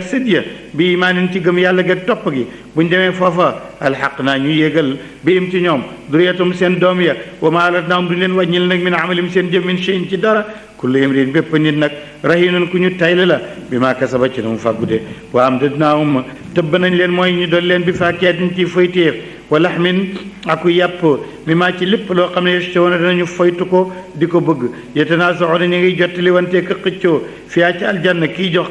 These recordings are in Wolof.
sëdya bi imaanin ci gëm yàlla ga topp gi buñ demee foofa alxaq naa ñu yégal bi im ci ñoom duriyatum seen doom ya wa ma alatnaahum duñ leen wàññil nag min amalim seen jëf min cheyin ci dara kullu imrin bépp nit nag rahinun ku ñu tayle la bi maa kasaba ci na mu fàggude wa am dadnaahum tëbb nañ leen mooy ñu doon leen bi faakiyatin ci foytéef wa laxmin aku yàpp mi maa ci lépp loo xam ne yashtawoona danañu foytu ko di ko bëgg yatanaasaxoona ñu ngi jottali wante ka xëccoo fiyaa ci aljanna kii jox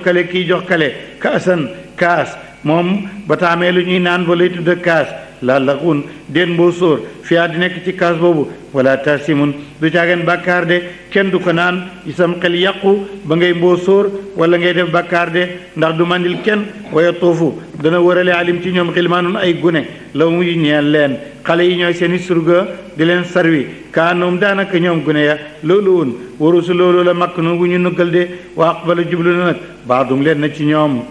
kale kaasan kaas moom ba taamee lu ñuy naan ba lay tudd kaas la laxun den mboo sóor fiyaa di nekk ci kaas boobu wala tasimun du caageen bàkkaar de kenn du ko naan isam xel yàqu ba ngay mboo sóor wala ngay def bàkkaar de ndax du mandil kenn waya toofu dana wërale alim ci ñoom xilmaanun ay gune la mu ñeel leen xale yi ñooy seeni surga di leen sarwi kaanoom daanaka ñoom gune ya loolu woon warusu loolu la makk nu bu ñu nuggal de wa aqbala jublu na nag baadum leen na ci ñoom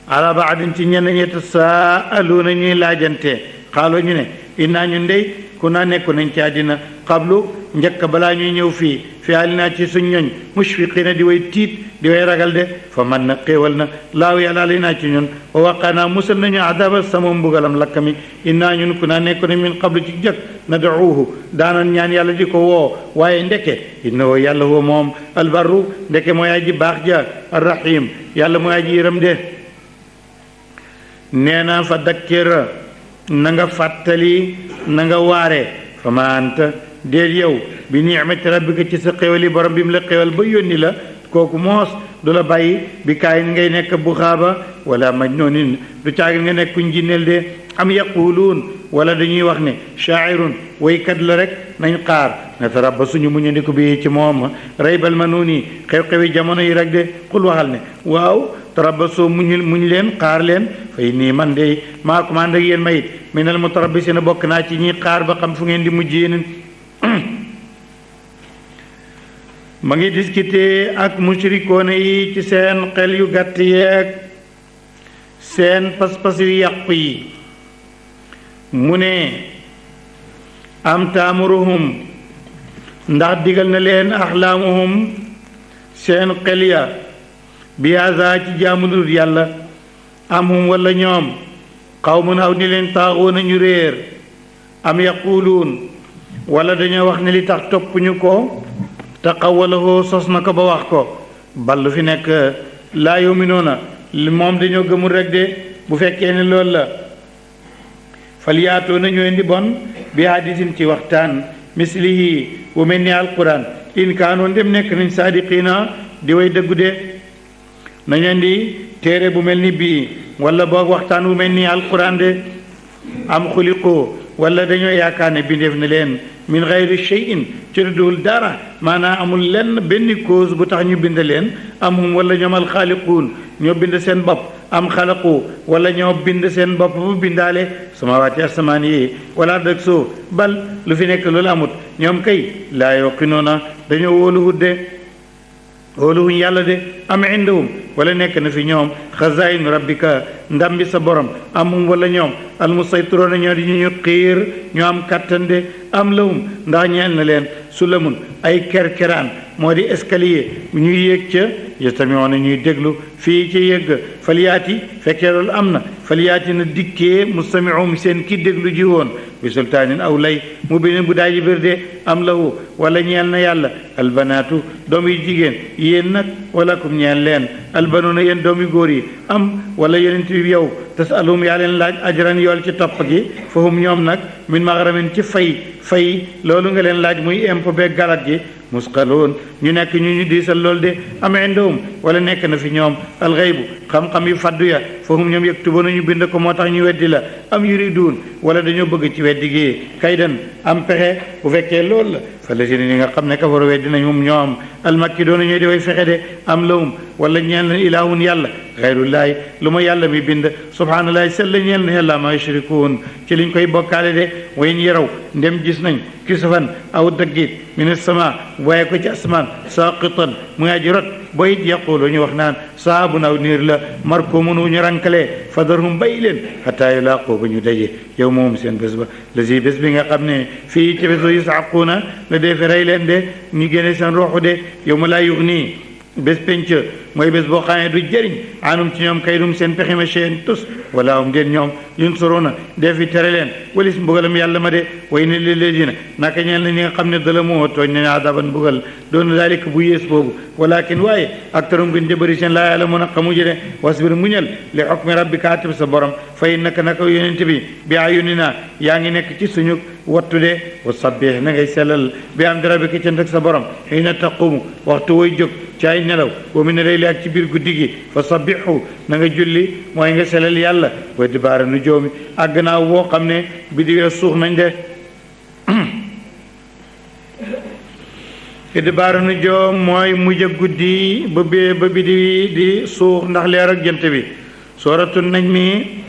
ala baadin ci ñenn ñi tasaaluuna ñuy laajante xaaloo ñu ne innaa ñu ndey ku naa nekku nañ ci àddina xablu njëkk balaa ñuy ñëw fii fi alinaa ci suñ ñoñ mushfiqiina di way tiit di way ragal de fa man na xéewal na laaw yàlla alinaa ci ñun wa waqaanaa musal nañu adaba sama mbugalam lakka mi innaa ñun ku naa nekku nañ min xablu ci jëkk nad'uuhu daanan ñaan yàlla di ko woo waaye ndeke innahu yàlla huwa moom albarru ndeke mooy aji baax ja arrahim yàlla mooy aji yërëm de nee na fa dakkir na nga fàttali na nga waare fa ma anta déet yow bi ni'mati rabbika ci sa xéwali borom bi mu la xéwal ba yónni la kooku moos du la bàyyi bi kaay ngay nekk bu xaaba wala majnuunin du caagin nga nekk kuñ jinneel de am yaquluun wala dañuy wax ne shaairun waykat la rek nañ xaar natarabbasu ñu muñandiku bi ci moom raybal manuuni xew-xewi jamono yi rek de xul waxal ne waaw tarabbasu muñ leen xaar leen fay nii man de maa ko ànd ak yéen mayit minal mutarabbisiina bokk naa ci ñi xaar ba xam fu ngeen di mujj yéen ma ngi discuter ak mushrikoona yi ci seen xel yu gàtt yeeg seen pas-pas yu yàqu yi mu ne am taamuruhum ndax digal na leen axlaamuhum seen xel ya bi haza ci jaamu dul yàlla am hum wala ñoom xawmun aw ni leen taaxoona ñu réer am yaquluun wala dañoo wax ne li tax toppuñu ko te xawalahoo sos na ko ba wax ko ballu fi nekk laa yuminoona moom dañoo gëmul rek de bu fekkee ne loolu la fal yaatoo nañu indi bon bi hadisin ci waxtaan mislihi wu mel ni alquran in kaanoon dem nekk nañ saadiqiina di way dëggu de nañu indi téere bu mel ni bii wala boog waxtaan wu mel ni alquran de am xuliqoo wala dañoo yaakaar ne bindeef na leen min gayri cheyin ci dul dara maanaam amul lenn benn cause bu tax ñu bind leen am hum wala ñoom alxaaliquun ñoo bind seen bopp am xalaqu wala ñoo bind seen bopp bu bindaale samawaati asamaan yi wala dëgg soo bal lu fi nekk loolu amut ñoom kay laa yoqinoona dañoo wóoluwut de wóoluwuñ yàlla de am indahum wala nekk na fi ñoom xazainu rabbika ndam bi sa borom am hum wala ñoom almusaytiroona ñoo di ñu xiir ñoo am kàttan de am lahum ndax ñeel na leen sulamun ay kerkeraan moo di escalier ñuy yéeg ca yastamiuuna ñuy déglu fii ci yëgg faliyaati fekkee loolu am na faliyaati na dikkee mustamiuum seen ki déglu ji woon bi sultaanin aw lay mu beneen bu daaji bir de am lahu wala ñeel na yàlla albanaatu doom yu jigéen yéen nag wala kum ñeel leen albanuuna yéen doom yu góor yi am wala yonent bi yow tasalum yaa leen laaj ajran yool ci topp gi fahum ñoom nag min maghramin ci fay loolu nga leen laaj muy imp beeg galat gi musqaloon ñu nekk ñu diisal loolu de am indahum wala nekk na fi ñoom alxaybu xam-xam yu faddu ya fahum ñoom yaktubuuna ñu bind ko moo tax ñu weddi la am yuriduun wala dañoo bëgg ci weddi gi kaydan am pexe bu fekkee loolu la fa la si ni nga xam ne kafaru weddi nañ moom ñoom almakki doona ñooy di way fexe de am lahum wala ñeel na ilaahun yàlla xayrullaahi lu ma yàlla mi bind subhaanallaahi sella ñeel na yàlla ma yushrikuun ci liñ koy bokkaale de wayn yaraw ndem gis nañ kisafan aw daggit min sama waaye ko ci asmaan saqitan muy aji rot boyit yaqulu ñu wax naan saabun aw niir la markumun wu ñu rankalee fadarhum bay leen xataa yulaaqoo ba ñu daje yow moom seen bés ba lasi bés bi nga xam ne fii ci bés ba yusaquuna la dee fi rey leen de ñu génne seen ruuxu de yow ma laa yugni bés penc mooy bés boo xam ne du jëriñ anum ci ñoom kay dum seen pexe ma seen tus wala um den ñoom yun sorona def fi tere leen walis mbugalam yàlla ma de way ne li leen naka ñeel na ñi nga xam ne dala moo tooñ ne adaban mbugal doon daalika bu yées boobu walakin waaye aktarum gën jëbëri seen laa yàlla mun a xamu jëde wasbir muñal li xukmi rabbika atib sa borom fay naka yonent bi ayunina yaa ngi nekk ci suñu wattu de wa sabbih na ngay sellal bi am rabbika cant ak sa borom xiina taqumu waxtu way jóg ci ay nelaw wa min layli ak ci biir guddi gi fa sabbihu na nga julli mooy nga sellal yàlla wa dibaara nu joomi ak gannaaw boo xam ne biddi la suux nañ de idbaara nu joom mooy mujj a guddi ba biddi di suux ndax leer ak jant bi sooratu najmi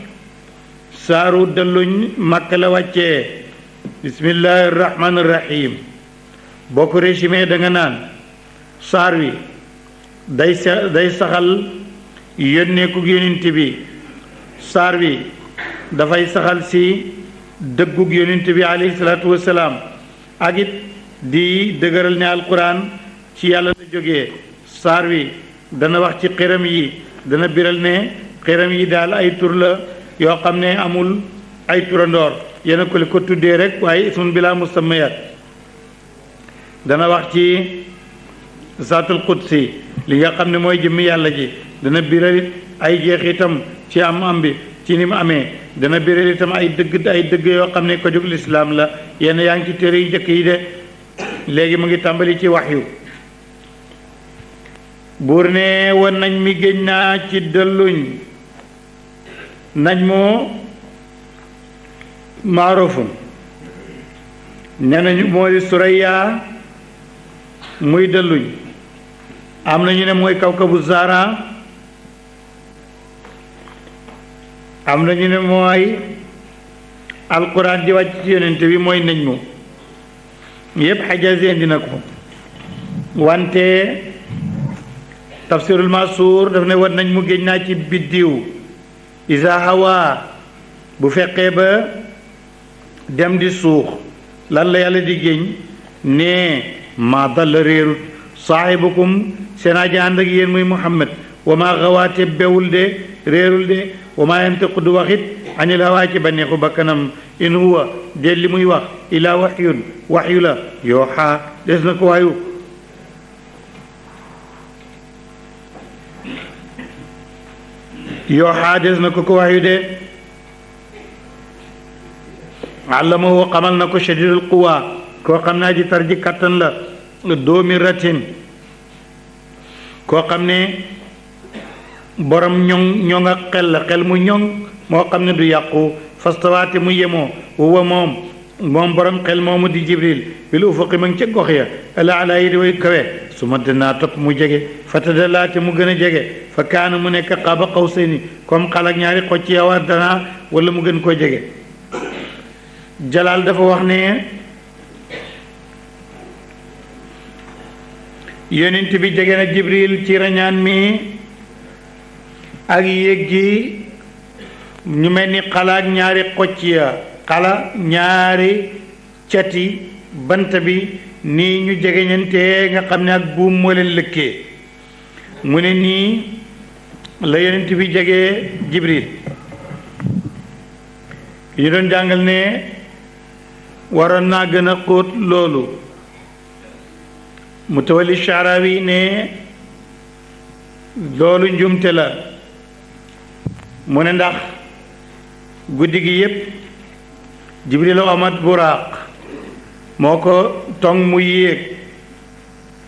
saaru dalluñ Makka la wàccee bismillahi rahmaani rahim boo ko résumé da nga naan saar wi day saxal yónneeku yonent bi saar wi dafay saxal si dëggug yonent bi alayhi salaatu wasalaam ak it di dëgëral ne alquran ci yàlla la jógee saar wi dana wax ci xiram yi dana biral ne xiram yi daal ay tur la yoo xam ne amul ay turandoor yéena ko li ko tuddee rek waaye ismun bila musammayat dana wax ci zaatul qudsi li nga xam ne mooy jëmmi yàlla ji dana biral ay jeexitam ci am bi ci ni mu amee dana biral itam ay dëgg yoo xam ne ko jóg lislaam la yenn yaa ngi ci téere yu njëkk yi de léegi mu ngi tàmbali ci waxyu buur ne wa nañ mi géñ naa ci dëlluñ nañ moo maarufun ne nañu mooy suraya muy dëlluñ am na ñu ne mooy kawkabu zara am na ñu ne mooy alquran di wàcc ci yonent bi mooy nañ mu yépp xajaasi indi na ko wante tafsirul masuur daf ne war nañ mu géej naa ci biddiw isa hawa bu fekkee ba dem di suux lan la yàlla di géñ ne ma dalla réerut saaxibukum seen aji ànd ak yéen muy muhammad wa maa xawaate bewul de réerul de wa maa yantiqu du waxit anil hawaa ci banneexu bakkanam in huwa de li muy wax ilaa waxyu la yooxaa des na ko waayu yooxaa des na ko waayu de allamahu xamal na ko shadidul quwa koo xam naa ji tar ji kattan la doomi ratin koo xam ne borom ñoŋ ak xel mu ñoŋ moo xam ne du yàqu fastawaate mu yemoo huwa moom borom xel moomu di jibril bil ufuqi ma ngi ca gox ya ala ala yi di way kawe su ma dinaa topp mu jege fa tadalaate mu gën a jege fa kaana mu nekk qaaba qawsayni comme xal ak ñaari xocc yawa danaa wala mu gën koo jege jalaal dafa wax ne yonent bi jege na jibril ci rañaan mi ak yéeg gi ñu mel ni xala ak ñaari xocc ya xala ñaari cati bant bi nii ñu jegeñante nga xam ne ak buum moo leen lëkkee mu ne nii la yonent bi jege jibril ñu doon jàngal ne waroon naa gën a xóot loolu Mutawalli Sha'rawi ne loolu njumte la mu ne ndax guddi gi yépp Jibril amat buraaq moo ko tong mu yéeg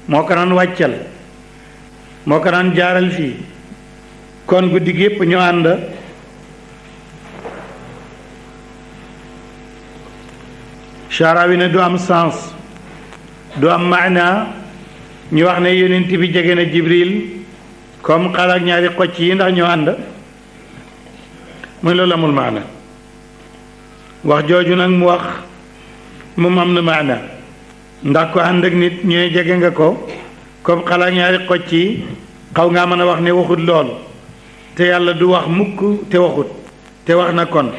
moo ko naan wàccal moo ko naan jaaral fii kon guddi gi yépp ñu ànd Sha'rawi ne du am sens du am maana ñu wax ne yonent bi jege na Jibril comme xal ak ñaari xocc yi ndax ñoo ànd muy loolu amul maana wax jooju nag mu wax moom am na maana ndax ko ànd ak nit ñu ne jege nga ko comme xal ak ñaari xocc yi xaw ngaa mën a wax ne waxut loolu te yàlla du wax mukk te waxut te wax na kon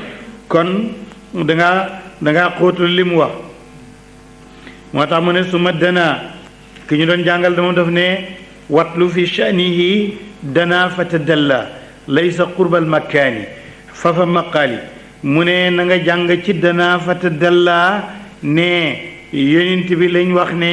dangaa xóotul li mu wax moo tax mu ne su ma danaa ki ñu doon jàngal dama def ne watlu fi sha'nihi dana fatadalla laysa qurbal makkaani fafa maqaali mu ne na nga jàng ci dana fatadalla ne yonent bi lañ wax ne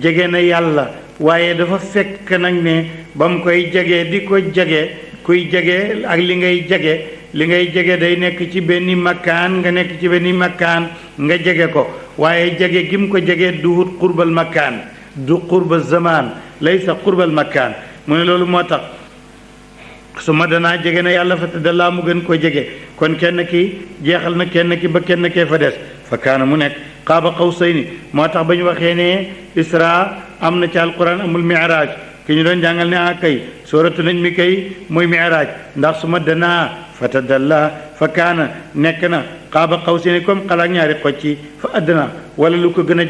jege na yàlla waaye dafa fekk nag ne ba mu koy jege di ko jege kuy jege ak li ngay jege day nekk ci benn makkaan nga nekk ci benn makkaan nga jege ko waaye jege gi mu ko jege duhut qurbal makkaan du qurba zaman laysa qurbal makkaan mu ne loolu moo tax su ma danaa jege na yàlla fatadalla mu gën koo jege kon kenn ki jeexal na kenn ki ba kenn kee fa des fa kaana mu nekk qaaba qawsayni moo tax ba ñu waxee ne isra am na ci alquran amul mi'raaj ki ñu doon jàngal ne kay sooratu nañ mi kay mooy mi'raaj ndax su ma danaa fatadalla fa kaana nekk na qaaba qawsayni comme xalaat ñaari xocci fa addana wala lu ko gën a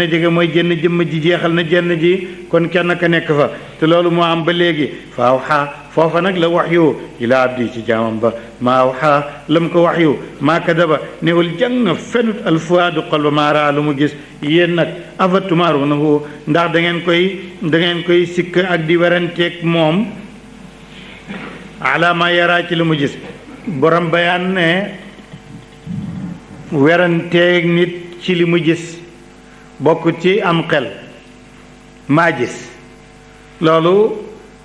jege mooy jenn jëmm ji jeexal na jenn ji kon kenn ka nekk fa te loolu moo am ba léegi fa awxa foofa nag la waxyu ila abdi ci jaamam ba maa awxa lam ko waxyu maa kadaba newul jàng fenut alfuaadu xol ba maaraa lu mu gis yéen nag afa tumaarunahu ndax da ngeen koy sikk ak di weranteeg moom ala ma yaraa ci lu mu gis borom bayaan ne weranteeg nit ci li mu gis bokk ci am xel maa gis loolu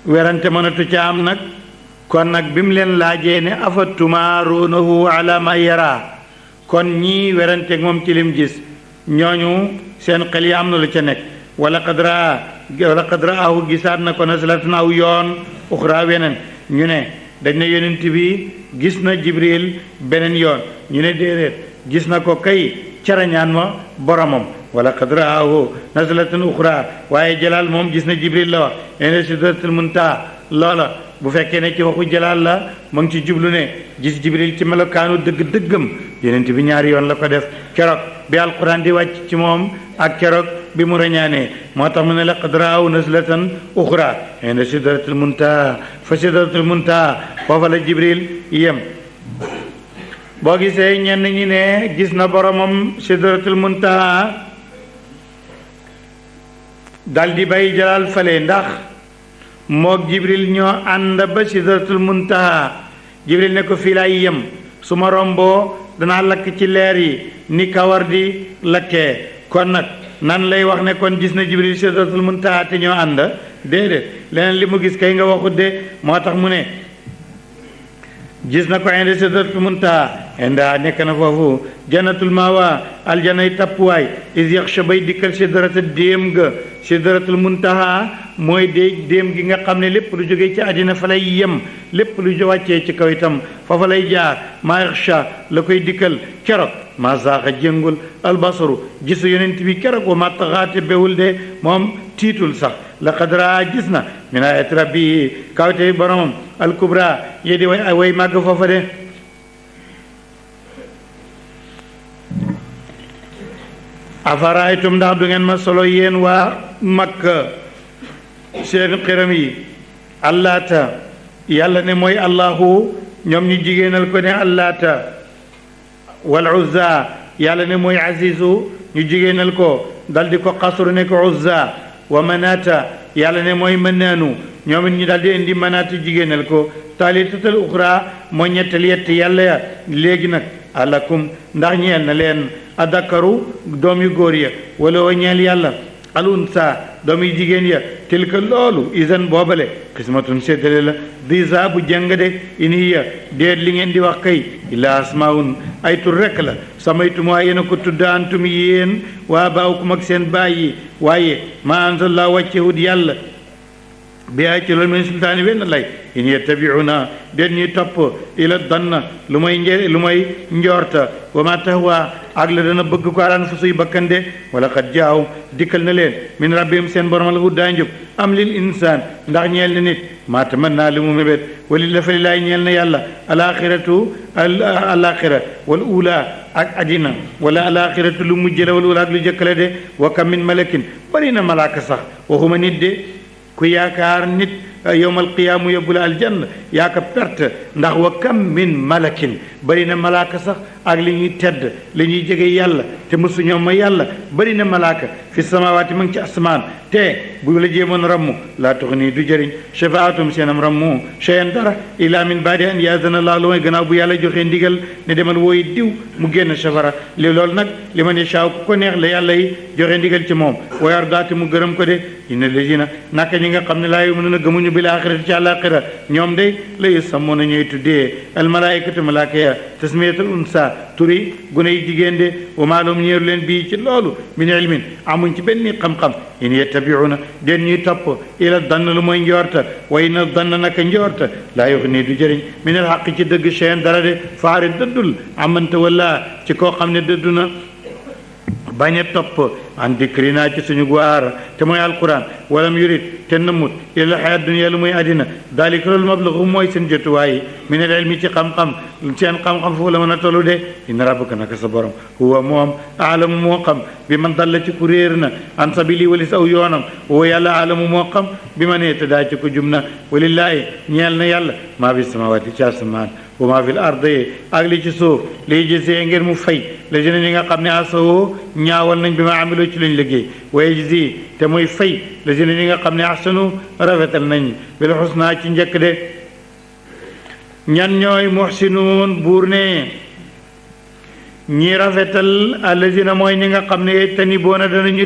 werante mënatu ca am nag kon nag bi mu leen laajee ne afa tumaarunahu ala ma yara kon ñii weranteeg moom ci lim gis ñooñu seen xel yi am na lu ca nekk wala qad raahu gisaat na ko naslatan aw yoon uxra weneen ñu ne dañ ne yonent bi gis na jibril beneen yoon ñu ne déedéet gis na ko kay carañaan ma boromam wala qad raahu naslatan uxra waaye jalaal moom gis na jibril la wax inda sidratul muntaha loola bu fekkee ne ci waxu jalaal la mu ngi ci jublu ne gis jibril ci melokaanu dëgg-dëggam yonent bi ñaari yoon la ko def keroog bi alquran di wàcc ci moom ak keroog bi mu rañaanee moo tax mu ne la qad raahu naslatan uxra inda sidratul muntaha fa sidratul muntaha foofa la jibril yem boo gisee ñenn ñi ne gis na boromam sidratul muntaha dal di bay jalaal fale ndax moog jibril ñoo ànd ba sidratul muntaha jibril ne ko fii laay yem su ma romboo danaa lakk ci leer yi ni kawar di lakkee kon nag nan lay wax ne kon gis na jibril sidratul muntaha te ñoo ànd déedéet leneen li mu gis kay nga waxut de moo tax mu ne gis na ko inde sidratul muntaha inda nekk na foofu jannatul mawa aljanay tappuwaay is yaxsha bay dikkal sidrata déem ga sidratul muntaha mooy déem gi nga xam ne lépp lu jógee ci àddina fa lay yem lépp lu wàccee ci kaw itam foofa lay jaar maa yaxsha la koy dikkal keroog maa zaaxa jéngul albasaru gisu yonent bi keroog wa ma taxaate bewul de moom tiitul sax laqad raa gis na min ayati rabbi kawte boromam alkubra yedi way màgg foofa de afaraytum ndax du ngeen ma solo yéen waa Makka seen xiram yi allaata yàlla ne mooy allahu ñoom ñu jigéenal ko ne allaata wal uzza yàlla ne mooy azizu ñu jigéenal ko dal di ko xasru ne ko uzza wa manata yàlla ne mooy mënaanu ñoom it ñu dal di indi manaata jigéenal ko taalitatal uxra mooy ñettal yett yàlla ya léegi nag alakum ndax ñeel na leen adakaru doom yu góor ya wala wa ñeel yàlla al unsa doom yu jigéen ya tilka loolu isan boobale xismatun séddale la disa bu jàng de in hiya déet li ngeen di wax kay illa asmaun ay tur rekk la samaytumaa yéen a ko tudda antum yéen waa baawukum ak seen baay yi waaye ma anzallah wàccewut yàlla bi ay ci loolu min sultaani wenn lay in yettabiuna déet ñuy topp ila danna lu may njoorta wa ma tahwa ak la dana bëgg ko alaan fa suy bakkande wala xat jaaw dikkal na leen min rabbihim seen borom la huddaa njub am lil insaan ndax ñeel na nit maa tamanna li mu mébét wali la fa lilaay ñeel na yàlla alaxiratu alaxira wal ula ak adina wala alaxiratu lu mujj la wal ula ak lu jëkkale de wa kam min malakin bari na malaaka sax waxuma nit de ku yaakaar nit yowmal qiyaama yóbbu la aljanna yaa ko perte ndax wa kam min malakin bari na malaaka sax ak li ñuy tedd li ñuy jege yàlla te mosu ñoom ma yàlla bari na malaaka fi samawaati ma ngi ci asamaan te bu la jéemoon rammu laa tuxni du jëriñ shafaatum seenam rammu cheyan dara illa min baadi an yaazana allah lu may gannaaw bu yàlla joxee ndigal ne demal wooyi diw mu génn safara li loolu nag li man yashaa ku ko neex la yàlla yi joxe ndigal ci moom wa yardaati mu gërëm ko de inna lazina naka ñi nga xam ne laa yu'minuuna gëmuñu bil aaxirati ci àllaaxira ñoom de la yusammuuna ñooy tuddee al malaa'ikatu malaaka ya tasmiyatul unsa turi gune yi jigéen de wa maa lahum ñeeru leen bii ci loolu min ilmin amuñ ci benn xam-xam in yattabi'uuna den ñuy topp ila dann lu mooy njoorta wa inna dann naka njoorta laa yuxni du jëriñ min al xaq ci dëgg cheyan dara de faari dëddul amante wala ci koo xam ne dëddu na bañ a topp an dikrina ci suñu guwaar te mooy alquran walam yurid te namut ila xayaat dunya lu muy àddina dalika loolu mablagu mooy seen jotuwaay min al ilmi ci xam-xam seen xam-xam foofu la mën a tollu de inna rabbaka naka sa borom huwa moom aalamu moo xam bi man dalla ci ku réer na an sabili walis aw yoonam huwa yàlla aalamu moo xam bi ma nee te daa ci ko jum na walillaahi ñeel na yàlla maa fi samawaati ci asamaan wa maa fil ardi ak li ci suuf liy gisee ngir mu fay la jëne ñi nga xam ne asawoo ñaawal nañ bi ma amiloo ci lañ liggéey waaye gisi te muy fay la jëne ñi nga xam ne ahsanu rafetal nañ bil xusna ci njëkk de ñan ñooy muhsinuun buur ne ñi rafetal allazina mooy ñi nga xam ne tani boona danañu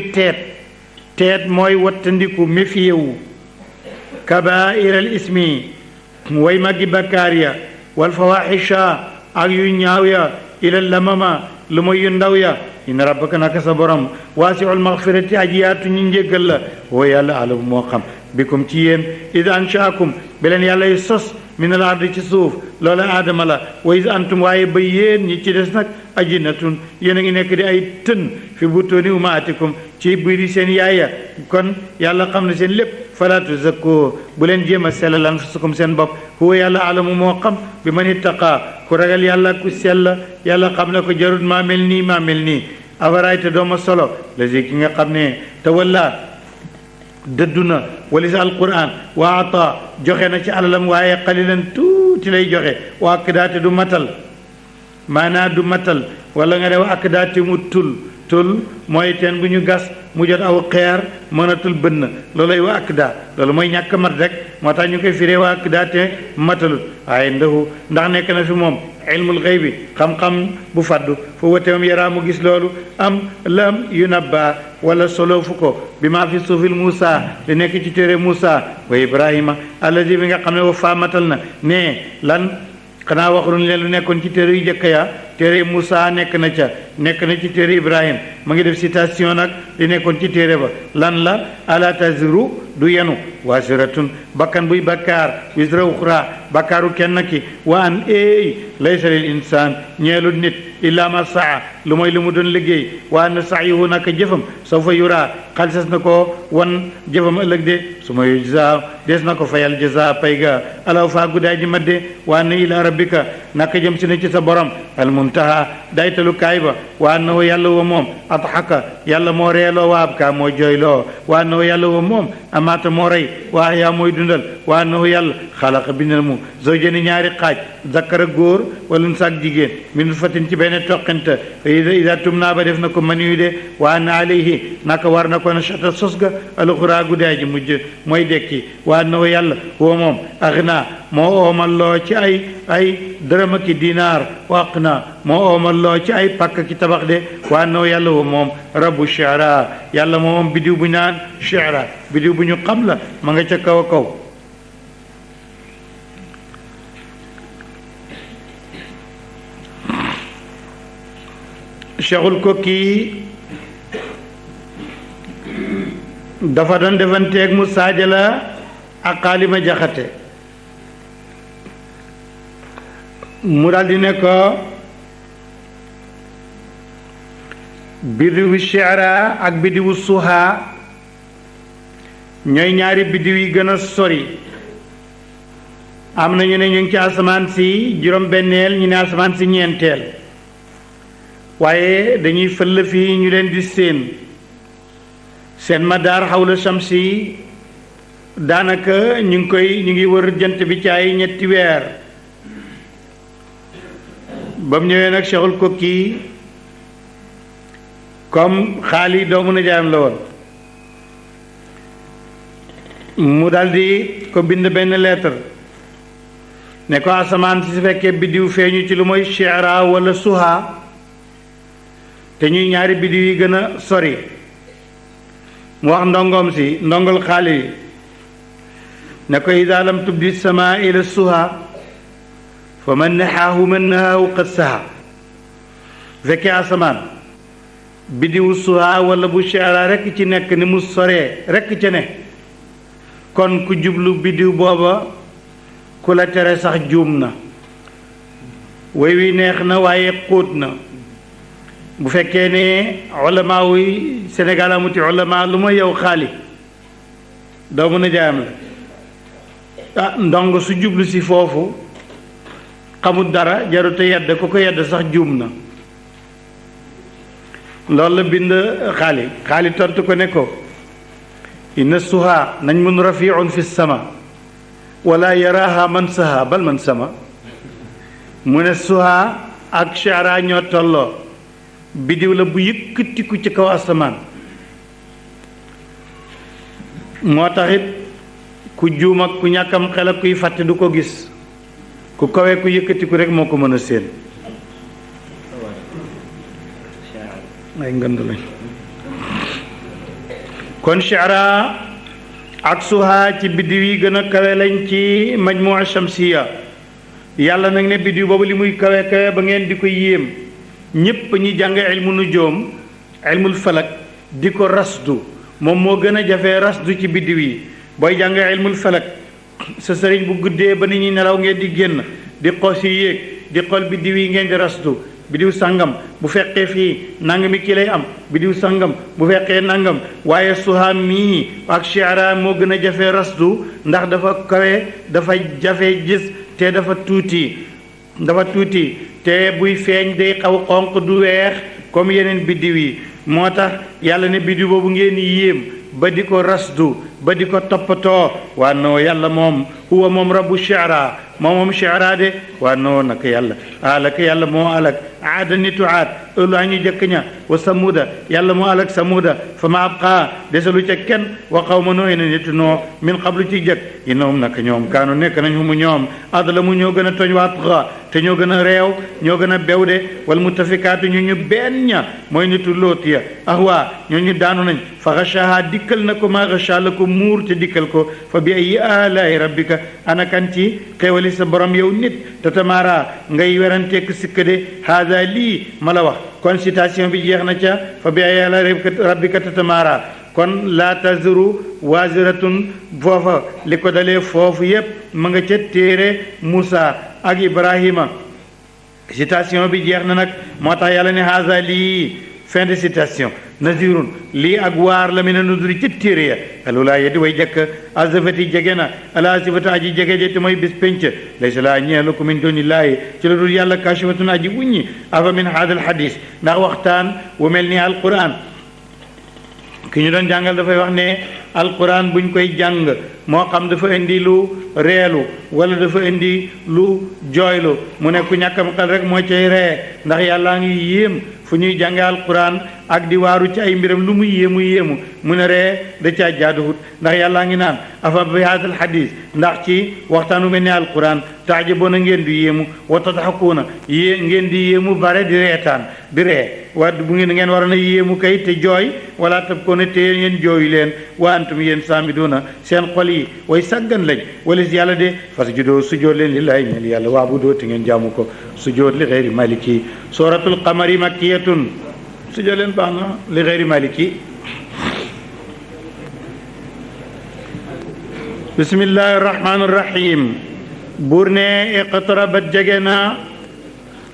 teet mooy wattandiku méfiyewu kabairal ismi way maggi bakkaar ya wal fawaxisha ak yu ñaaw ya ila lamama lu mooy yu ndaw ya inna rabbaka naka sa borom waasiul maxfirati aji yaatu ñi njéggal la woo yàlla alamu moo xam bikum ci yéen id anshaakum bi leen yàlla yu sos min al ardi ci suuf loola aadama la wa is antum waaye ba yéen ñi ci des nag ajinatun yéen a ngi nekk di ay tën fi butooni umaatikum ci biiri seen yaaya kon yàlla xam ne seen lépp fala tuzakku bu leen jéem a sellal anfusakum seen bopp huwa yàlla alamu moo xam bi man ittaqa ku ragal yàlla ku sell yàlla xam ne ko jarut maa mel nii afarayta dooma solo la si ki nga xam ne te walla dëddu na wali sa alquran wa ata joxe na ci alalam waaye xalilan tuuti lay joxe wa ak daate du matal maanaa du matal wala nga ne wa ak daate mu tul mooy teen bu ñu gas mu jot aw xeer mënatul bënn loolay wa ak daa loolu mooy ñàkk mat rek moo tax ñu koy firee wa ak daate matalut waaye ndax nekk na fi moom ilmul xëy bi xam-xam bu faddu fu watewam yaraa mu gis loolu am lam yu nabba wala solo fu ko bi maa fi suufil Moussa li nekk ci téere Moussa wa Ibrahima allazi bi nga xam ne wa faamatal na ne lan xanaa waxuñu leen lu nekkoon ci téere yu jëkk ya téere Moussa nekk na ci téere Ibrahim ma ngi def citation nag li nekkoon ci téere ba lan la ala taziru du yenu waasiratun bakkan buy bakkaar wisra uxra bakkaaru kenn ki wa an laysa lil insaan ñeelu nit illa ma saa lu mooy lu mu doon liggéey wa an sa'yuhu naka jëfam sawfa yura xalsas na ko wan jëfam ëllëg de su ma yujza des na ko fayal jaza pay ga alaw faa guddaay ji madde wa anna ila rabbika naka jëm si na ci sa borom al muntaha daytalu kaay ba wa annahu yàlla wa moom adxaka yàlla moo reeloo wa abka moo jooyloo wa annahu yàlla wa moom amaata moo rey wa ahya mooy dundal wa annahu yàlla xalaqa bindal mu zawjani ñaari xaaj zakkara góor wala saak jigéen min fatin ci benn toqante ida tumna ba def na ko maniyu de wa anna alayhi naka war na ko na chata sos ga alxuraa guddaay ji mujj mooy dekki wa annahu yàlla wa moom agna moo oomalloo ci ay dërëm ak dinaar waq na moo oomalloo ci ay pàkk ki tabax de wa annahu yàlla wa moom rabbu shi'ra yàlla moom bidiw bu naan shi'ra bidiw bu ñu xam la ma nga ca kaw a kaw Cheikhul Kokki dafa doon defanteeg mu saajala ak xaalima jaxate mu daldi ne ko biddiwu shi'ra ak biddiwu suha ñooy ñaari biddiw yi gën a sori am na ñu ne ñu ngi ci asamaan si juróom-benneel ñu ne asamaan si ñeenteel waaye dañuy fëll fii ñu leen di seen madaar xawla shamsi daanaka ñu ngi wër jant bi ci ay ñetti weer ba mu ñëwee nag Cheikhul Kokki comme xaali doomu nijaayam la woon mu daldi ko bind benn lettre ne ko asamaan si fekkee biddiw feeñu ci lu mooy Shi'ra wala Suha te ñuy ñaari biddiw yi gën a sori mu wax ndongoom si ndongol xaali ne ko idaa lam tubdi samaa ila Suha fa man naxaahu man nahaahu qad saha fekkee asamaan biddiwu Suha wala bu Shi'ra rekk ci nekk ni mu soree rekk ca ne kon ku jublu biddiw booba ku la tere sax juum na way wi neex na waaye xóot na bu fekkee ne ulama yi Sénégal amuti ulama lu ma yow xaali doomu na jaayam la ndongo su jublu si foofu xamul dara jarute yedd ku ko yedd sax juum na loolu la bind xaali tontu ko ne ko inna Suha nañ mun rafiun fi sama wala yaraha man saha bal man sama mu ne Suha ak Shi'ra ñoo tolloo biddiw la bu yëkkatiku ci kaw asamaan moo taxit ku juum ak ku ñàkkam xel ak kuy fàtte du ko gis ku kawee ku yëkkatiku rek moo ko mën a séen ay ngand lañ kon Shi'ra ak Suha ci biddiw yi gën a kawe lañ ci majmua shamsiya yàlla nag ne biddiw boobu li muy kawe kawe ba ngeen di ko yéem ñépp ñi jàng ilmu nujoom ilmul falak di ko rasdu moom moo gën a jafee rasdu ci biddiw yi booy jàng ilmul falak sa sëriñ bu guddee ba nit ñi nelaw ngeen di génn di xoos yi yéeg di xool biddiw yi ngeen di rasdu biddiw sangam bu fekkee fii nangami ki lay am biddiw sangam bu fekkee nangam waaye Suha mii ak Shi'ra moo gën a jafe rasdu ndax dafa kawe dafa jafe gis te dafa tuuti te buy feeñ day xaw xonq du weex comme yeneen biddiw yi moo tax yàlla ne biddiw boobu ngeen yéem ba di ko rasdu ba di ko toppatoo waa noo yàlla moom huwa moom rabbu Shi'ra moom Shi'ra de waa noo naka yàlla alaka yàlla moo alak aada nitu aad ëllaa ñu jëkk ña wa samuda yàlla moo alak samuda fa ma abqaa desalu ca kenn wa qawma nooy na nitu noo min qablu ci jëkk innahum naka ñoom kaanu nekk nañ humu ñoom adlamu ñoo gën a tooñ waa atgha te ñoo gën a réew ñoo gën a bew de wal mutafikaatu ñu benn ña mooy nitu Lóot ya ahwa ñoo ñu daanu nañ fa ghashaha dikkal na ko maa ghasha la ko muur te dikkal ko fa bi ayyi aalaa'i rabbika anakan ci xéewali sa borom yow nit te tamaara ngay weranteek sikk de haada lii ma la wax kon citation bi jeex na ca fa bi ayyi aalaa'i rabbika te tamaara kon laa taziru waziratun foofa li ko dalee foofu yépp ma nga ca téere Muusa ak Ibrahima citation bi jeex na nag moo tax yàlla ne haada lii fin de citation nazirun lii ak waar la mi ne nuduri ci téere ya alulaa yeddi way jëkk azafati jege na ala sifatu aji jege je te mooy bis pénc laysa laa ñeelu ko min doonillaahi ci la dul yàlla kashifatun aji wuññi afa min haadal hadis ndax waxtaan wu mel ni alquran ki ñu doon jàngal dafay wax ne alquran buñ koy jàng moo xam dafa indi lu reelu wala dafa indi lu jooylu mu ne ku ñàkkam xel rek moo cay ree ndax yàllaa ngi yéem fu ñuy jànge alquran ak di waaru ci ay mbiram lu mu yéemu mu ne ree da caa jaaduwut ndax yàllaa ngi naan afa bi haadal hadis ndax ci waxtaan wu mel ni alquran taajaboona ngeen di yéemu wa tadhakuuna ngeen di yéemu bare di reetaan di ree wa bu ngeen waroon a yéemu kay te jooy wala tab ko ne te ngeen jooyu leen wa antum yéen saamiduuna seen xol yi way sàggan lañ wala si yàlla de fasjudoo sujjóot leen lillahi ñeel yàlla waabudoo te ngeen jaamu ko sujjóot li xeyri maliki suratul qamari makkiyatun sujjóot leen baax na li xeyri maliki bismillahi rahmaani rahim buur ne iqtarabat jege na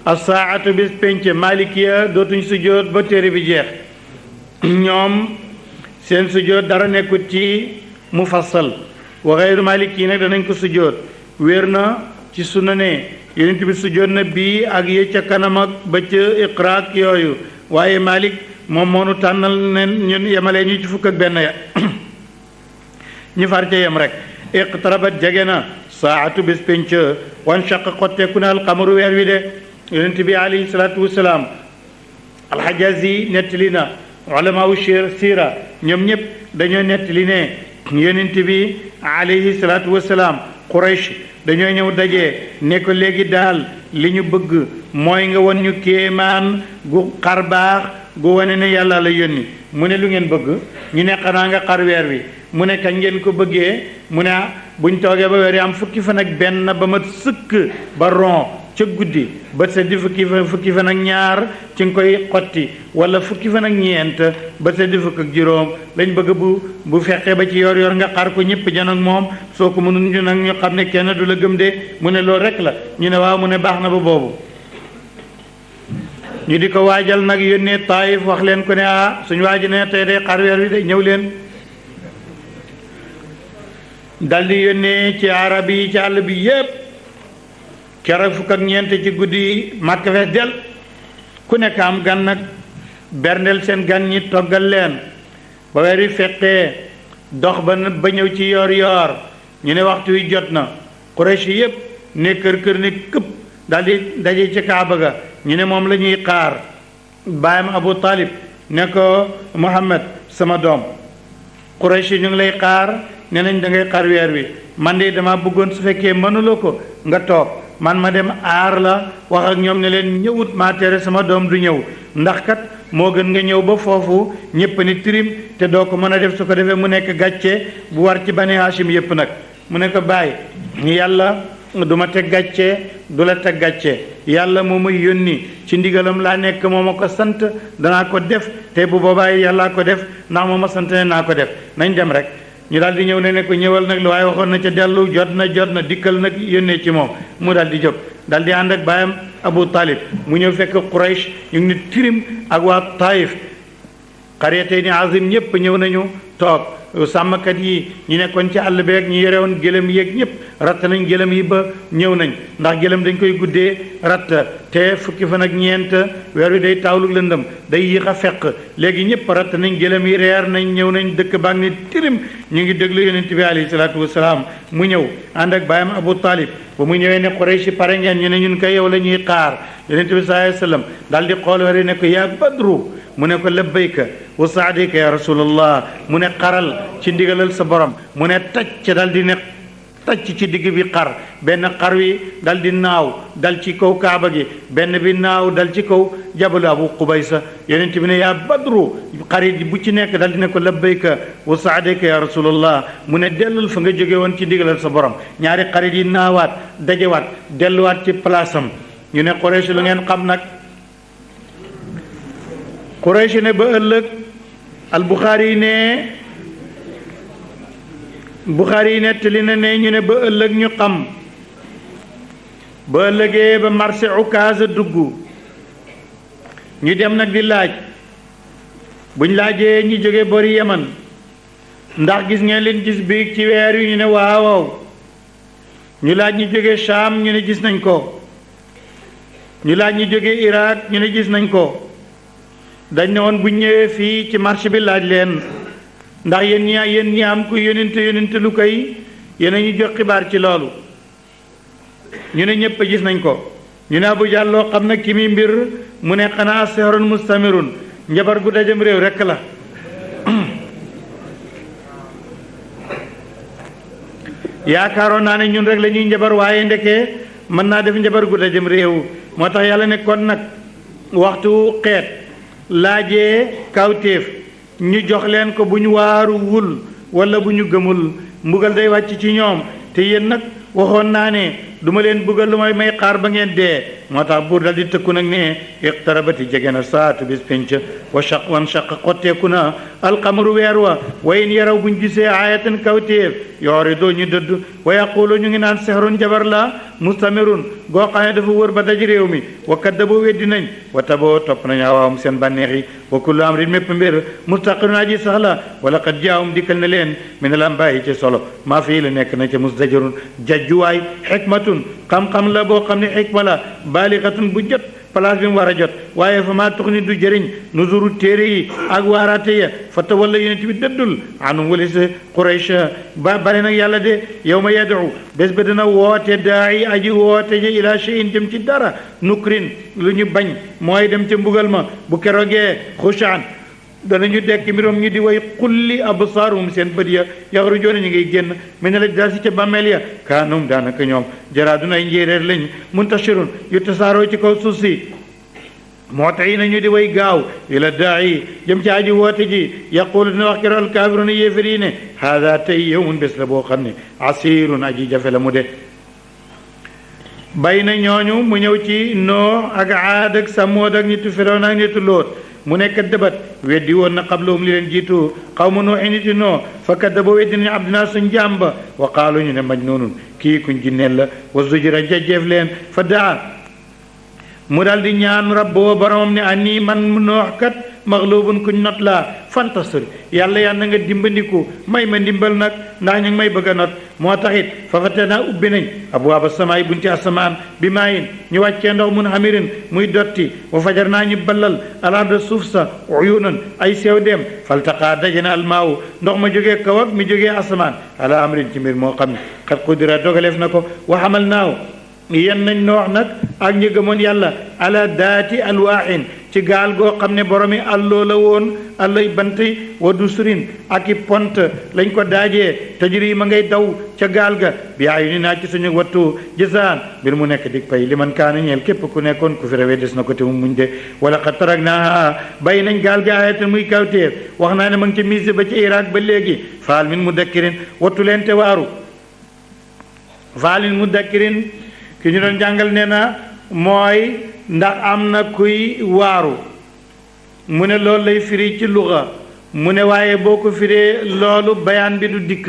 asaatu bis penc malikiya dootuñ sujjóot ba téere bi jeex ñoom seen sujjóot dara nekkut ci mufassal wa xeyru maliki nag danañ ko sujjóot wér na ci sunna ne yonent bi sujjóot na bii ak yee ca kanam ak ba ca iqraak yooyu waaye malik moom moonu tànnal nen ñun yemalee ñu ci fukk ak benn ya ñu far ca yem rek iqtarabat jege na saatu bis penc wan shaq xotteeku na alxamaru weer wi de yonent bi alayhi salaatu wasalaam alxajazi nettali na ulama u siira ñoom ñëpp dañoo nettali ne yonent bi alayhi salaatu wasalaam Quraysh dañoo ñëw daje ne ko léegi daal li ñu bëgg mooy nga won ñu kéemaan gu xar baax gu wane ne yàlla la yónni mu ne lu ngeen bëgg ñu ne xanaa nga xar weer wi mu ne kañ ngeen ko bëggee mu ne buñ toogee ba weer yi am fukki fan ak benn ba mat sëkk ba ron ca guddi ba sa di fukki fan ak ñaar ci nga koy xotti wala fukki fan ak ñeent ba sa di fukk ak juróom lañ bëgg bu fekkee ba ci yor yor nga xar ko ñëpp jan ak moom soo ko mënul ñu nag ñu xam ne kenn du la gëm de mu ne loolu rek la ñu ne waaw mu ne baax na ba boobu ñu di ko waajal nag yónnee Taayif wax leen ko ne suñu waaji ne tey day xar weer wi de ñëw leen daldi yónnee ci arab yi ci àll bi yépp keroog fukk ak ñeent ci guddi Makka fees del ku nekk am gan nag berndeel seen gan ñi toggal leen ba weer wi fekkee dox ba ñëw ci yoor yoor ñu ne waxtu wi jot na Quraysh yépp ne kër ne këpp daldi daje ci Kaaba ga ñu ne moom la ñuy xaar baayam Abu Talib ne ko Muhammad sama doom Quraysh ñu ngi lay xaar ne nañ da ngay xar weer wi man de dama bëggoon su fekkee mënuloo ko nga toog man ma dem aar la wax ak ñoom ne leen ñëwut maa tere sama doom du ñëw ndax kat moo gën nga ñëw ba foofu ñépp ni tirim te doo ko mën a def su ko defee mu nekk gàcce bu war ci Bani Hashim yépp nag mu ne ko bàyyi yàlla du ma teg gàcce du la teg gàcce yàlla moo ma yónni ci ndigalam laa nekk moo ma ko sant danaa ko def te bu boobaa yàllaa ko def ndax moo ma sant ne naa ko def nañ dem rek ñu daal di ñëw ne ko ñëwal nag lu waaye waxoon na ca dellu jot na dikkal nag yónnee ci moom mu daal di jóg daal di ànd ak baayam Abu Talib mu ñëw fekk Quraysh ñu ngi ni tirim ak waa Taif xariyatay ni azim ñëpp ñëw nañu toog sàmmkat yi ñu nekkoon ci àll beeg ñu yore woon gëlëm yeeg ñëpp ratt nañ gëlëm yi ba ñëw nañ ndax gëlëm dañ koy guddee ratt te fukki fan ak ñeent weer wi day taawlu lëndëm day yéex a fekk léegi ñëpp ratt nañ gëlëm yi reer nañ ñëw nañ dëkk baa ngi ni tirim ñu ngi déglu yonent bi alayhi salaatu wasalaam mu ñëw ànd ak baayam Abu Talib ba mu ñëwee ne Quraysh pare ngeen ñu ne ñun koy yow la ñuy xaar yonent bi sallallahu alayhi wasallam daal di xool weer wi ne ko yaa Badru mu ne ko labbayka wa saadika ya rasulallah mu ne xaral ci ndigalal sa borom mu ne tacc dal di ne tacc ci digg bi xar benn xar wi dal di naaw dal ci kaw kaaba gi benn bi naaw dal ci kaw jabalu Abu Qubaysa yonent bi ne yaa Badru xarit bu ci nekk dal di ne ko labbayka wa saadika ya rasulallah mu ne dellul fa nga jóge woon ci ndigalal sa borom ñaari xarit yi naawaat dajewaat delluwaat ci place am ñu ne Quraysh lu ngeen xam nag Quraysh ne ba ëllëg al-Bukhari yi nettali na ne ñu ne ba ëllëg ñu xam ba ëllëgee ba marché Ukaasa dugg ñu dem nag di laaj buñ laajee ñi jóge bori Yaman ndax gis ngeen leen gis biig ci weer yu ñu ne waaw ñu laaj ñi jóge Sham ñu ne gis nañ ko ñu laaj ñi jóge Irak ñu ne gis nañ ko dañ ne woon bu ñëwee fii ci marché bi laaj leen ndax yéen ñi am ku yónente lu koy yéen a ñu jox xibaar ci loolu ñu ne ñëpp gis nañ ko ñu ne Abu Jahl loo xam nag ki mi mbir mu ne xanaa sehrun mustamirun njabar gu dajem réew rekk la yaakaaroon naa ne ñun rek la ñuy njabar waaye ndekee mën naa def njabar gu dajem réew moo tax yàlla ne kon nag waxtu xeet laajee kawtéef ñu jox leen ko bu ñu waaru wul wala bu ñu gëmul mbugal day wàcc ci ñoom te yéen nag waxoon naa ne duma leen buggal lu may xaar ba ngeen dee moo tax buur dal di tëkku nag ne iqtarabati jege na saatu bis pénc wan shaq xotteeku na alxamaru weer wa in yaraw buñ gisee aayatan kawtéef yooridu ñu dëdd wa yaqulu ñu ngi naan sehrun jabar la mustamirun goo xam ne dafa wër ba daj réew mi wa kaddabu weddi nañ wa taboo topp nañ awaawum seen bànneex yi wa kullu amrin mépp mbir mustaqirun aji sax la wala qad jaawum dikkal na leen min al ambaayi ci solo maa fii la nekk na ca musdajarun jajjuwaay xikmatun xam-xam la boo xam ne xikma la baalixatun bu jot place bi mu war a jot waaye fa maa tuxni du jëriñ nuzuru téere yi ak waaraate ya fa tawalla yonent bi dëddul anum wali sa Quraysh ba bare nag yàlla de yow ma yadu bés ba dina woote daayi aji woote ji ila shay'in jëm ci dara nukrin lu ñu bañ mooy dem ca mbugal ma bu keroogee xushaan danañu dekk mbirom ñu di way xulli absaarum seen bët ya yaxrujoona ñu ngay génn mi ne la daal si ca bàmmeel ya kaanum daanaka ñoom jaraadun ay njéeréer lañ muntashirun yu tasaaroo ci kaw suuf si moo tax yi nañu di way gaaw ila daayi jëm ci aji woote ji yaqulu dina wax keroog alkaafiruna yéefar yi ne haada tey yowmun bés la boo xam ne asirun aji jafe la mu de bay na ñooñu mu ñëw ci noo ak aad ak samood ak nitu firawna ak nitu lóot mu ne kaddabat weddi woon na qablahum li leen jiitu qawmu nuuhin niti noo fa kaddaba weddi nañu abdinaa suñ jàmba wa qaalu ñu ne majnuunun kii kuñ jinneel la wa zujira jajjeef leen fa daa mu daal di ñaan rabboo boromam ne ani man noox kat maxlubun kuñ not laa fantasir yàlla yàlla nga dimbandiku may ma ndimbal nag ndax ñu ngi may bëgg a not moo taxit fa fatanaa ubbi nañ abwaaba samaay bunti asamaan bi maayin ñu wàccee ndox mun hamirin muy dotti wa fajar naa ñu ballal alarda suuf sa uyunan ay sew dem faltaqaa dajana almaawu ndox ma jógee kaw ak mi jógee asamaan ala amrin ci mbir moo xam ne xat qudira dogaleef na ko wa xamal naaw yen nañ noox nag ak ñi gëmoon yàlla ala daati alwaaxin ci gaal goo xam ne boromi alloo la woon allay bant wa dusurin ak i pont lañ ko daajee tajri ma ngay daw ca gaal ga bi ayuni naa ci suñu wattu jësaan mbir mu nekk dig pay li man kaana ñeel képp ku nekkoon ku fi rawee des na ko te mu muñ de wala xad tarak naa bàyyi nañ gaal ga ayatan muy kawtéer wax naa ne ma ngi ci mise ba ci Irak ba léegi faal min mudakkirin wattu leen te waaru faal min mudakkirin ki ñu doon jàngal nee na mooy ndax am na kuy waaru mu ne loolu lay firi ci luxa mu ne waaye boo ko firee loolu bayaan bi du dikk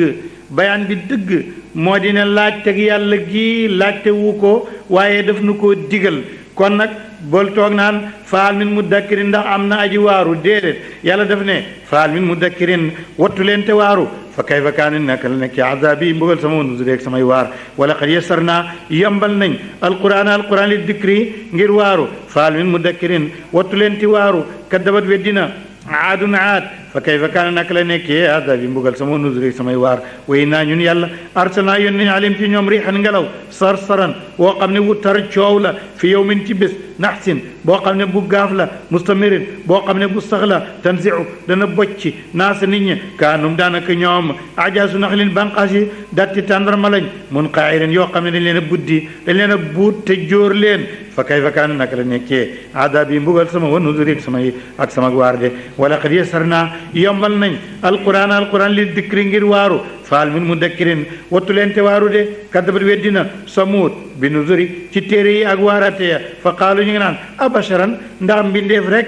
bayaan bi dëgg moo di ne laajteg yàlla gi laajte wu ko waaye daf nu koo digal kon nag bool toog naan faal min mudakkirin ndax am na aji waaru déedéet yàlla daf ne faal min mudakkirin wattu leen te waaru fa kayfa kaana naka la nekk azabi mbugal sama nuzur ak samay waar wala qad yassarna yambal nañ alquran li dikri ngir waaru faal min mudakkirin wattu leen ti waaru kaddabat weddina aadun aad fa kayfa kaana naka la nekkee azabi mbugal sama nuzur ak samay waar way naa ñun yàlla arsalna yónni alim ci ñoom riixan ngelaw sarsaran boo xam ne wu tar coow la fi yawmin ci bés naxsin boo xam ne bu gaaf la mustamirin boo xam ne bu sax la tanziu dana bocci naasa nit ñi kaanum daanaka ñoom ajaasu naxlin banqaas yi datti tàndarma lañ mun qaa'irin yoo xam ne dañ leen a buddi dañ leen a buut te jóor leen fa kayfa kaana naka la nekkee aadabi mbugal sama wa nuzuri ak sama waar de wala qad yassarna yombal nañ alquran li dikri ngir waaru faal min mudakkirin wattu leen te waaru de kaddabat weddina samuud bi nuzuri ci téere yi ak waarate ya fa qaalu ñu ngi naan abasharan ndax mbindeef rek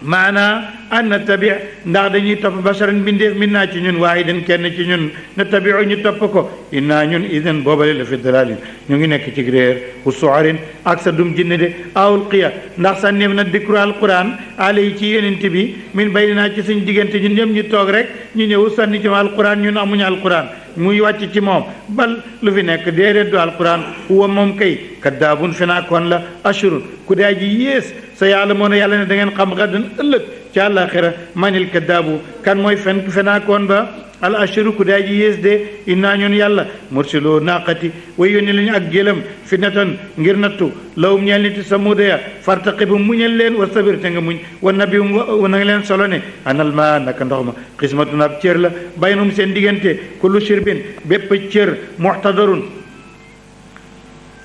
maanaa an nattabi ndax dañuy topp basharan mbindeef min naa ci ñun waahidan kenn ci ñun nattabiu ñu topp ko innaa ñun idan boobale la fi dalalin ñu ngi nekk ci réer u suarin ak sa dum jinne de awul qiya ndax sànneef na dikru alquran alay ci yonent bi min baynanaa ci suñ diggante ñun ñëpp ñu toog rek ñu ñëw sànni ci alquran ñun amuñu alquran muy wàcc ci moom bal lu fi nekk déedéet du alquran huwa moom kay kaddaabun fenaakoon la ashurun ku daa ji yées sa yàlla moo ne yàlla ne da ngeen xam xaddan ëllëg ci àllaaxira manil kaddaabu kan mooy fenaakoon ba al ashuru ku daa ji yées de innaa ñun yàlla mursiloo naaqati way yónni lañu ak gélam fitnatan ngir nattu lawum ñeel niti samuuda ya fartaqibu muñal leen wa sabir te nga muñ wa nabium na nga leen solo ne anal ma naka ndox ma xismatun ab cër la baynum seen diggante kullu shirbin bépp cër muxtadarun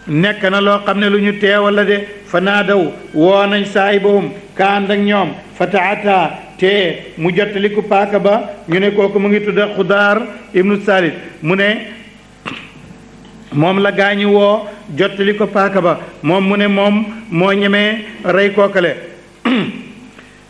nekk na loo xam ne lu ñu teewal la de fa naadaw woo nañ saahibahum ka ànd ak ñoom fa taata te mu jottaliku paaka ba ñu ne kooku mu ngi tudda xudaar ibnu salit mu ne moom la gaañi woo jottali ko paaka ba moom mu ne moom moo ñemee rey kookale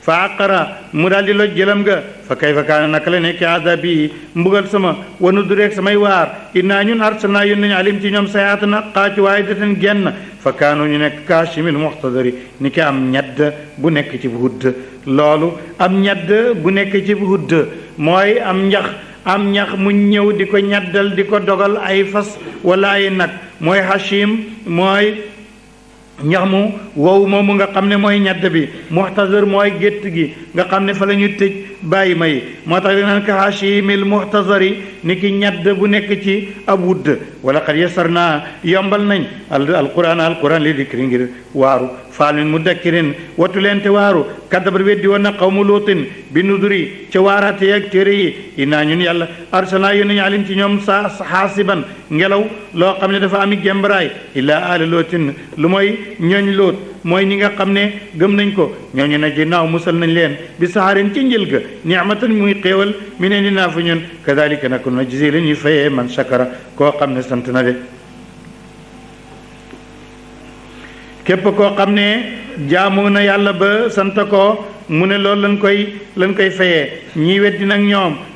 fa aqara mu daal di loj jëlam ga fa kayfa kaana naka la nekk azabi mbugal sama wanu dureeg samay waar innaa ñun arsalnaa yónni nañu alim ci ñoom sayaatana xaacu waaye datan genn fa kaanu ñu nekk kaashimil muxtadari ni ki am ñedd bu nekk ci hudd loolu am ñedd bu nekk ci hudd mooy am ñax mu ñëw di ko ñaddal di ko dogal ay fas wala ay nag mooy hashim mooy ñax mu wow moomu nga xam ne mooy ñadd bi muxtasar mooy gétt gi nga xam ne fa la ñu tëj bàyyi may moo tax naan ka hashimil muxtasari ni ki ñadd bu nekk ci ab wudd wala qad yasarna yombal nañ alquran li dikri ngir waaru faal min mudakkirin wattu leen te waaru kaddabar weddi woon na qawmu luutin bi nuduri ca waaraate ak téere yi innaa ñun yàlla arsalnaa yónni alim ci ñoom sa xaasiban ngelaw loo xam ne dafa ami gembaraay illaa aala lootin lu mooy ñooñ loot mooy ñi nga xam ne gëm nañ ko ñooñu na ji naaw musal nañ leen bi saxaarin ci njël ga ni'matan muy xéewal mi ne ni naa fa ñun kadalika nag najzi la ñuy fayee man shakara koo xam ne sant na de képp koo xam ne jaamu na yàlla ba sant ko mu ne loolu lañ koy fayee ñii weddi nag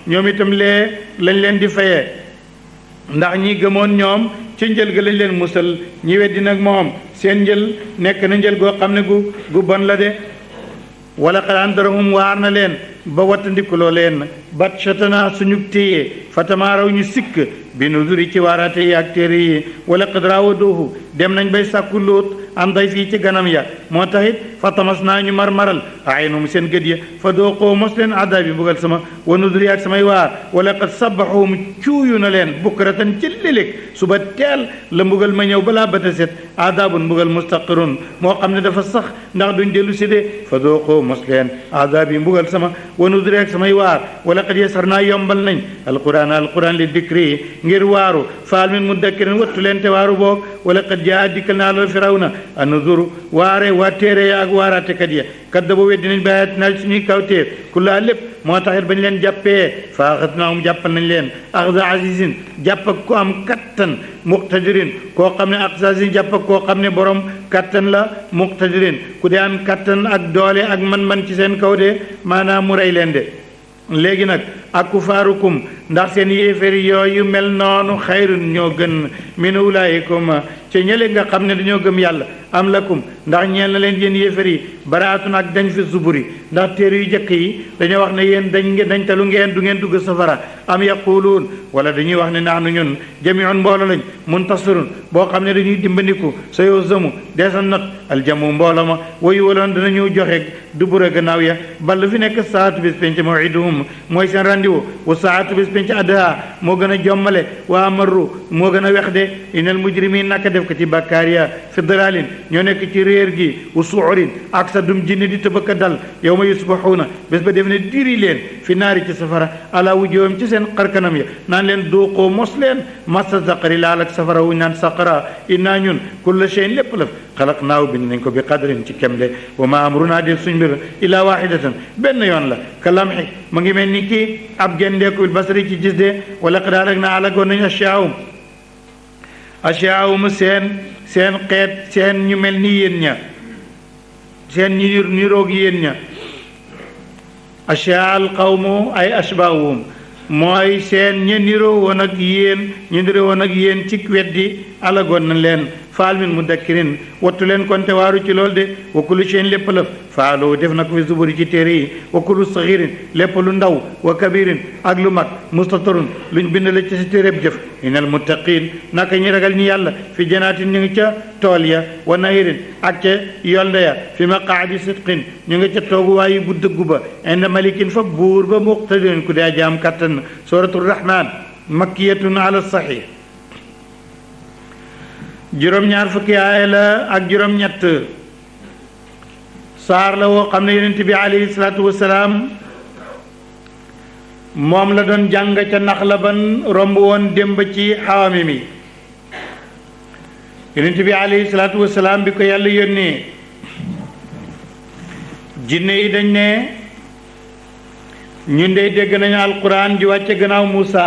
ñoom itam lee lañ leen di fayee ndax ñi gëmoon ñoom ci njël ga lañ leen musal ñi weddi nag moom seen njël nekk na njël goo xam ne gu bon la de wala qad andarahum waar na leen ba wattandikuloo leen batshatana suñu téye fatamaaraw ñu sikk bi nuzuri ci waaraate yi ak téere yi wala qad raawaduhu dem nañ bay sàkku lóot am day fii ci ganam ya moo taxit fa tamas naa ñu marmaral aynum seen gët ya fa dooqoo mos leen adab yi mbugal sama wa nuduri ak samay waar wala qad sabaxuum cuuyu na leen bukratan ci léeg suba teel la mbugal ma ñëw balaa bata set adabun mbugal mustaqirun moo xam ne dafa sax ndax duñ dellu si de fa dooqoo mos leen adab yi mbugal sama wa nuduri ak samay waar wala qad yasar naa yombal nañ alquran li dikri ngir waaru faal min mudakkirin wattu leen te waaru boog wala qad jaa dikkal naa la firawna anuzuru waare waa téere ya ak waaraatekat ya kadda ba weddi nañ baayatinaa suñuy kawtéef kullaa lépp moo taxit bañ leen jàppee fa axadnaahum jàppal nañ leen axza azizin jàpp ak ko am kattan muqtadirin koo xam ne axza azizin jàpp ak koo xam ne borom kattan la muqtadirin ku dee am kattan ak doole ak man-man ci seen kaw de maanaam mu rey leen de léegi nag ak kufaarukum ndax seen yéeféri yooyu mel noonu xayrun ñoo gën min ulaayikum ca ñële nga xam ne dañoo gëm yàlla am lakum ndax ñeel na leen yéen yéeféri yi baraatun ak dañ fi zuburi ndax téere yu jëkk yi dañoo wax ne yéen dañ talu ngeen du ngeen dugg safara am yaquluun wala dañuy wax ne naxnu ñun jamiun mboolo lañ muntasirun boo xam ne dañuy dimbandiku sa yow zëmu deesa not aljamu mboolo ma wayu waloon danañu joxe dubura gannaaw ya ball fi nekk saatu bis penc maw'iduhum mooy seen rendez-vous wa saatu bis penc adha moo gën a jommale wa amaru moo gën a wex de inal mujrimin naka def ko ci bàkkaar ya fi dalalin ñoo nekk ci réer gi wa suurin ak sa dum jinne di tëbëkka dal yow ma yusbahuuna bés ba def ne diri leen fi naari ci safara ala wujuhum ci seen xarkanam ya naan leen duuqoo mos leen massa saqari laal ak safara wuñ naan saqara innaa ñun kulla shay'in lépp laf xalaq naaw bind nañ ko bi qadrin ci kemle wa ma amrunaa del suñ mbir illa wahidatan benn yoon la ka lamxi mu ngi mel ni kii ab gendeeku bil basari ci gis de wala qad ahlaknaa alagoon nañ asyaahum seen xeet seen ñu mel ni yéen ña seen ñu niroog yéen ña asyaal qawmu ay ashbaahum mooy seen ña niroo woon ak yéen ñu niroo woon ak yéen ci weddi alagoon na leen faal min mudakkirin wattu leen konte waaru ci lool de wa kullu shay'in lépp lëf faaloo def na ko fi zuburi ci téere yi wa kullu saxirin lépp lu ndaw wa kabirin ak lu mag mustatarun luñ bind la ci si téereb jëf inal muttaqin naka ñi ragal ñi yàlla fi janaatin ñu ngi ca tool ya wa nahirin ak ca yolde ya fi maqaadi sidqin ñu ngi ca tooguwaayu bu dëggu ba inda malikin fa buur ba muqtadirin ku dee jaam kattan suratul rahman makkiyatun ala sahih juróom-ñaar fukki aaya la ak juróom-ñett saar la woo xam ne yonent bi alayhi salaatu wasalaam moom la doon jàng ca nax la ban romb woon démb ci xawami mi yonent bi alayhi salaatu wasalaam bi ko yàlla yónnee jinne yi dañ ne ñun dey dégg nañu alquran ji wàcce gannaaw Muusa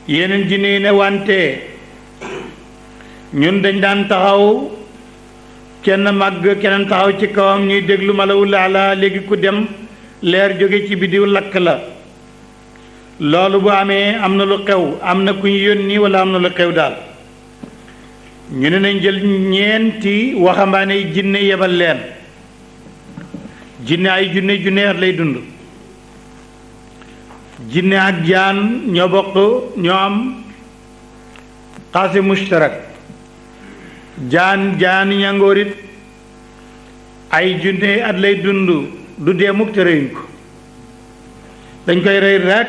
yeneen jinne yi ne wante ñun dañ daan taxaw kenn màgg keneen taxaw ci kawam ñuy déglu malawul ala léegi ku dem leer jóge ci bidiw lakk la loolu bu amee am na lu xew am na ku ñu yónni wala am na lu xew daal ñu ne nañ jël ñeenti waxambaane yi jinne yebal leen jinne ay junne at lay dund jinne ak jaan ñoo bokk ñoo am xaasi mushtarak jaan ñangoorit ay junne at lay dund du dee mukk te reyuñ ko dañ koy rey rek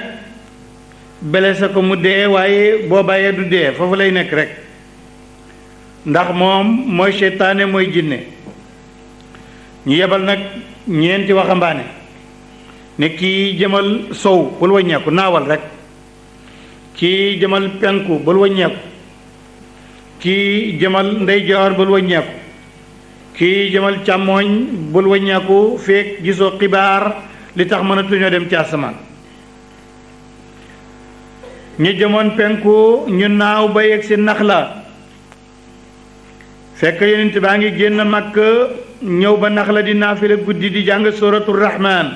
blessé ko mu dee waaye boo bàyyee du dee foofu lay nekk rek ndax moom mooy seytaane mooy jinne ñu yebal nag ñeenti waxambaane ne kii jëmal sow bul waññeeku naawal rek kii jëmal penku bul waññeeku kii jëmal ndeyjoor bul waññeeku kii jëmal càmmooñ bul waññeeku feek gisoo xibaar li tax mënatuñoo dem ci asamaan ñu jëmoon penku ñu naaw ba yegg si Naxla fekk yonent baa ngi génn Makka ñëw ba Naxla di naafila guddi di jàng suratul Rahman